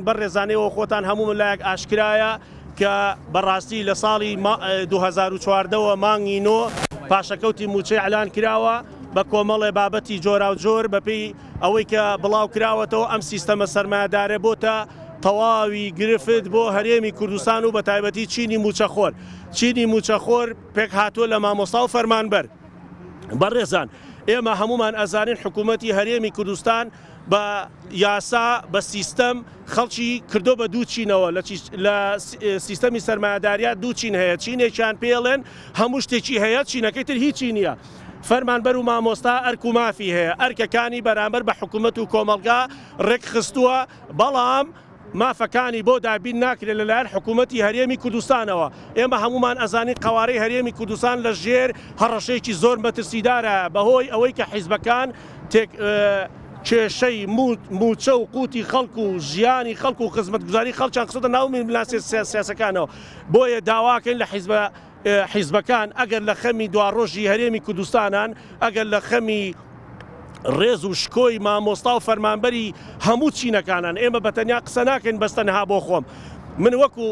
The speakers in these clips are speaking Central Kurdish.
بەڕێزان ئێوە خۆتان هەموو لایەک ئاشکرایە کە بەڕاستی لە ساڵی 2014 وە مانگی نۆ پاشەکەوتی مووچەی ئەلان کراوە بە کۆمەڵێ بابەتی جۆراوجۆر بەپێی ئەوەی کە بڵاو کراوەتەوە ئەم سیستەمە سەرمایەدارە بۆتە تەواوی گرفت بۆ هەرێمی کوردستان و بەتایبەتی چینی مووچەخۆر. چینی مووچەخۆر پێکهاتووە لە مامۆستا و فەرمانبەر. بەڕێزان ئێمە هەموومان ئەزانین حکوومەتی هەرێمی کوردستان بە یاسا بە سیستەم خەڵکی کردۆ بە دوو چینەوە لە سیستەمی سەرمایەداریا دوو چین هەیە چینێکیان پێڵێن هەموو شتێکی هەیە چینەکەی تر هیچی نییە. فەرمانبەر و مامۆستا ئەرک و مافی هەیە، ئەرکەکانی بەرامبەر بە حکومەت و کۆمەڵگا ڕێکخستووە، بەڵام مافەکانی بۆ دابین ناکرێت لەلایەن حکومەتی هەرێمی کوردستانەوە. ئێمە هەموومان ئەزانین قەوارەی هەرێمی کوردستان لە ژێر هەڕەشەیەکی زۆر مەترسیدارایە بەهۆی ئەوەی کە حیزبەکان تێک کێشەی مووچە و قوتی خەڵک و ژیانی خەڵک و خزمەتگوزاری خەڵکیان خستۆتە ناو ململانێ سیاسەکانەوە. بۆیە داواکەین لە حیزبە حیزبەکان ئەگەر لە خەمی دواڕۆژی هەرێمی کوردستانان، ئەگەر لە خەمی ڕێز و شکۆی مامۆستا و فەرمانبەری هەموو چینەکانان، ئێمە بە تەنیا قسە ناکەین بەس تەنها بۆ خۆم، من وەکو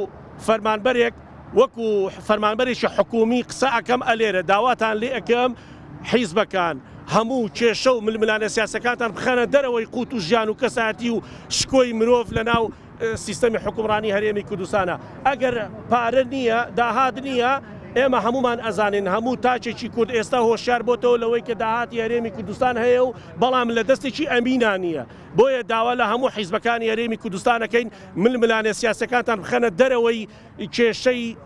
فەرمانبەرێک وەکو فەرمانبەرێکی حکوومی قسە ئەکەم ئەلێرە داواتان لێ ئەکەم حیزبەکان هەموو کێشە و ململانێ سیاسەکانتان بخەنە دەرەوەی قوت و ژیان و کەسایەتی و شکۆی مرۆڤ لەناو سیستەمی حوکمڕانی هەرێمی کوردستانە ئەگەر پارە نییە داهات نییە ئێمە هەمومان ئەزانین هەموو تاکێکی کورد ئێستا هۆشیار بۆتەوە لەوەی کە داهاتی هەرێمی کوردستان هەیە و بەڵام لە دەستێکی ئەمینا نییە بۆیە داوا لە هەموو حیزبەکانی هەرێمی کوردستانەکەین ململانێ سیاسەکانتان بخەنە دەرەوەی کێشەی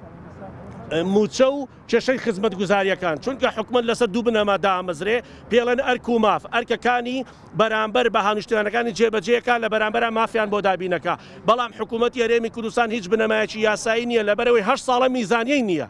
موچە و کێشەی خزمەتگوزارییەکان، چونکە حکومەت لەسەر دوو بنەما دامەزرێ، پێڵێن ئەرک و ماف، ئەرکەکانی بەرامبەر بە هاونیشتیمانەکانی جێبەجێکا لە بەرامبەرا مافیان بۆ دابینەکا، بەڵام حکومەتی هەرێمی کوردستان هیچ بنەمایەکی یاسایی نییە لەبەرئەوەی هەشت ساڵە میزانیەی نییە،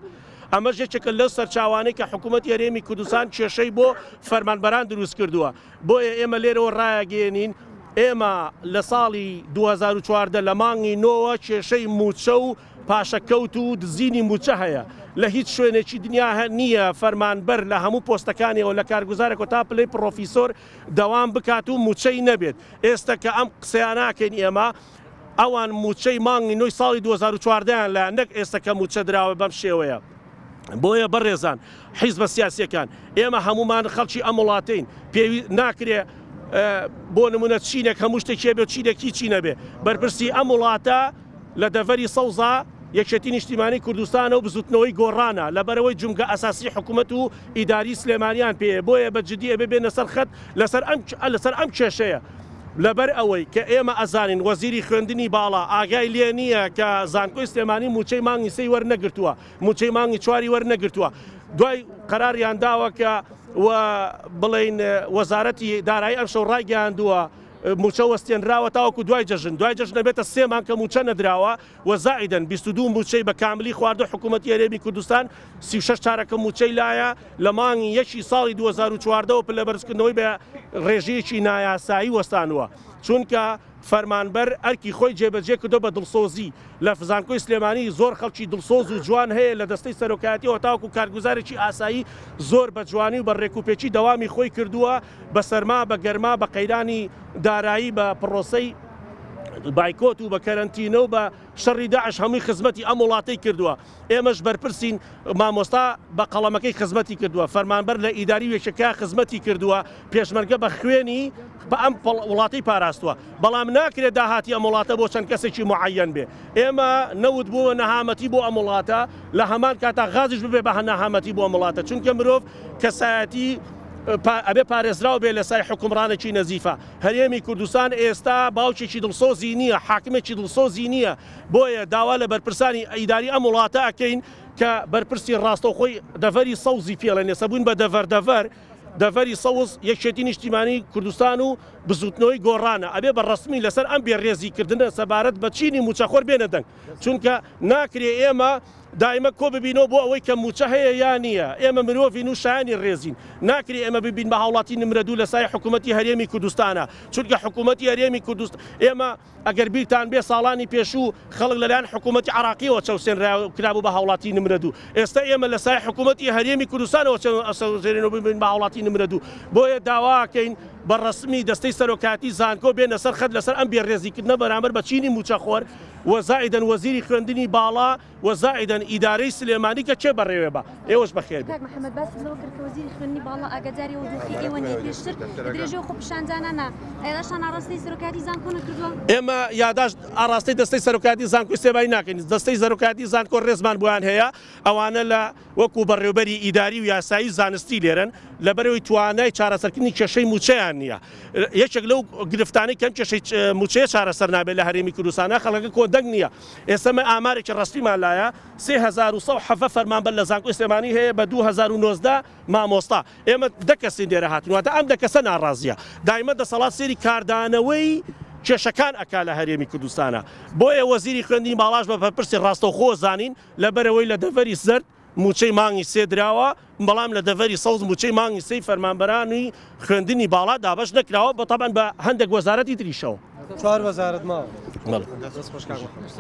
ئەمەش یەکێکە لەو سەرچاوانەی کە حکومەتی هەرێمی کوردستان کێشەی بۆ فەرمانبەران دروستکردووە، بۆیە ئێمە لێرەوە ڕایەگەیەنین ئێمە لە ساڵی 2014 لە مانگی نۆوە کێشەی مووچە و پاشەکەوت و دزینی مووچە هەیە، لە هیچ شوێنێکی دنیا نییە فەرمانبەر لە هەموو پۆستەکانیەوە لە کارگوزارێکەوە تا پلەی پڕۆفیسۆر دەوام بکات و مووچەی نەبێت، ئێستە کە ئەم قسەیانە ئەکەین ئێمە ئەوان مووچەی مانگی نۆی ساڵی 2014 یان لایە نەک ئێستە کە مووچە دراوە بەم شێوەیە. بۆیە بەڕێزان حیزبە سیاسیەکان ئێمە هەموومان خەڵکی ئەم وڵاتەین پێوی ناکرێ بۆ نمونە چینێک هەموو شتێکی هەبێ و چینێک هیچی نەبێ بەرپرسی ئەم وڵاتە لە دەڤەری سەوزا یەکێتی نیشتیمانی کوردستانە و بزوتنەوەی گۆڕانە لەبەرئەوەی جومگە ئەساسی حکومەت و ئیداری سلێمانیان پێیە بۆیە بە جدی ئەبێ بێنە سەر خەت لەسەر ئەم لەسەر ئەم کێشەیە لەبەر ئەوەی کە ئێمە ئەزانین وەزیری خوێندنی باڵا ئاگای لێ نییە کە زانکۆی سلێمانی موچەی مانگی سێی وەرنەگرتووە موچەی مانگی چواری وەرنەگرتووە دوای قەراریان داوە کە و بڵێین وەزارەتی دارایی ئەمشەو ڕایگەیاندووە مووچە وەستێنراوە تاوەکو دوای جەژن، دوای جەژن ئەبێتە سێ مانگ کە مووچە نەدراوە و زائیدەن 22 مووچەی بە کاملی خواردوە حکوومەتی هەرێمی کوردستان 36 چارەکە مووچەی لایە لە مانگی یەکی ساڵی 2014 وە پلەبەرزکردنەوەی بە ڕێژەیەکی نایاسایی وەستانوە چونکە فەرمانبەر ئەرکی خۆی جێبەجێ کردوە بە دڵسۆزی لە زانکۆی سلێمانی زۆر خەڵکی دڵسۆز و جوان هەیە لە دەستەی سەرۆکایەتیەوە تاوەکو کارگوزارێکی ئاسایی زۆر بە جوانی و بە ڕێکوپێکی دەوامی خۆی کردووە بە سەرما بە گەرما بە قەیرانی دارایی بە پڕۆسەی بایکۆت و بە کەرەنتینە و بە شەڕی داعش هەمووی خزمەتی ئەم وڵاتەی کردووە ئێمەش بەرپرسین مامۆستا بە قەڵەمەکەی خزمەتی کردووە فەرمانبەر لە ئیداری وێکەکە خزمەتی کردووە پێشمەرگە بە خوێنی بە ئەم وڵاتەی پاراستووە بەڵام ناکرێت داهاتی ئەم وڵاتە بۆ چەند کەسێکی معەن بێ ئێمە نەوت بووە نەهامەتی بۆ ئەم وڵاتە لە هەمان کاتا غازیش ببێ بە نەهامەتی بۆ ئەم وڵاتە چونکە مرۆڤ کەسایەتی ئەبێ پارێزراو بێ لە سای حوکمڕانێکی نەزیفە. هەرێمی کوردستان ئێستا باوکێکی دڵسۆزی نییە، حاکمێکی دڵسۆزی نییە، بۆیە داوا لە بەرپرسانی ئیداری ئەم وڵاتە ئەکەین کە بەرپرسی ڕاستەوخۆی دەڤەری سەوزی پێڵێن، ئێستا بووین بە دەڤەر دەڤەر، دەڤەری سەوز یەکێتی نیشتیمانی کوردستان و بزووتنەوەی گۆڕانە، ئەبێ بە ڕەسمی لەسەر ئەم بێڕێزی کردنە سەبارەت بە چینی مووچەخۆر بێنە دەنگ، چونکە ناکرێ ئێمە دایمە کۆ ببینەوە بۆ ئەوەی کە مووچە هەیە یا نییە، ئێمە مرۆڤین و شایەنی ڕێزین، ناکرێ ئێمە ببین بە هاوڵاتی نمرە دوو لە سای حکوومەتی هەرێمی کوردستانا، چونکە حکوومەتی هەرێمی کوردست ئێمە ئەگەر بیرتان بێ ساڵانی پێشوو خەڵک لەلایەن حکوومەتی عێراقیەوە چەوسێنرا و کرابوو بە هاوڵاتی نمرە دوو، ئێستا ئێمە لە سای حکوومەتی هەرێمی کوردستانەوە چەوسێنرێین و ببین بە هاوڵاتی نمرە دوو، بۆیە داواکەین. بە ڕەسمی دەستەی سەرۆکایەتی زانکۆ بێنە سەر خەت لەسەر ئەم بێڕێزیکردنە بەرامبەر بە چینی مووچەخۆر و زائیدەن وەزیری خوێندنی باڵا و زائیدەن ئیدارەی سلێمانی کە کێ بەڕێوێ بە ئێوەش بەخێر بێن. کاک محەمەد باست لەوە کرد کە وەزیری خوێندنی باڵا ئاگاداری ئەو دۆخەی ئێوە نییە، پێشتر لە درێژەی خۆپیشاندانانە یاداشتان ئاڕاستەی سەرۆکایەتی زانکۆ نەکردووە؟ ئێمە یاداشت ئاڕاستەی دەستەی سەرۆکایەتی زانکۆی سلێمانی ناکەین، دەستەی سەرۆکایەتی زانکۆ ڕێزمان بۆیان هەیە، ئەوانە لە وەکو بەڕێوبەری ئیداری و یاسایی و زانستی لێرەن، لەبەرئەوەی توانای چارەسەرکردنی کێشەی مووچەیان نییە. یەکێک لەو گرفتانەی کە ئەم کێشەی مووچەیە چارەسەر نابێت لە هەرێمی کوردستانە خەڵکەکە کۆدەنگ نییە. ئێستا ئێمە ئامارێکی ڕەسمیمان لایە 3117 فەرمانبەر لە زانکۆی سلێمانی هەیە بە 2019 مامۆستا. ئێمە دە کەسین لێرە هاتوین واتە ئەم دە کەسە ناڕازیە. دایمە دەسەڵات سەیری کاردانەوەی کێشەکان ئەکا لە هەرێمی کوردستانە. بۆیە وەزیری خوێندنی باڵاش بە بەرپرسی ڕاستەوخۆ زانین لەبەرئەوەی لە دەڤەری زەرد مووچەی مانگی سێ دراوە، بەڵام لە دەڤەری سەوز مووچەی مانگی سێی فەرمانبەرانی خوێندنی باڵا دابەش نەکراوە، بە تەبعەن بە هەندێک وەزارەتی تریشەوە. چوار وەزارەت ماوە. بەڵێ. دەست خۆش کاک محەمەد.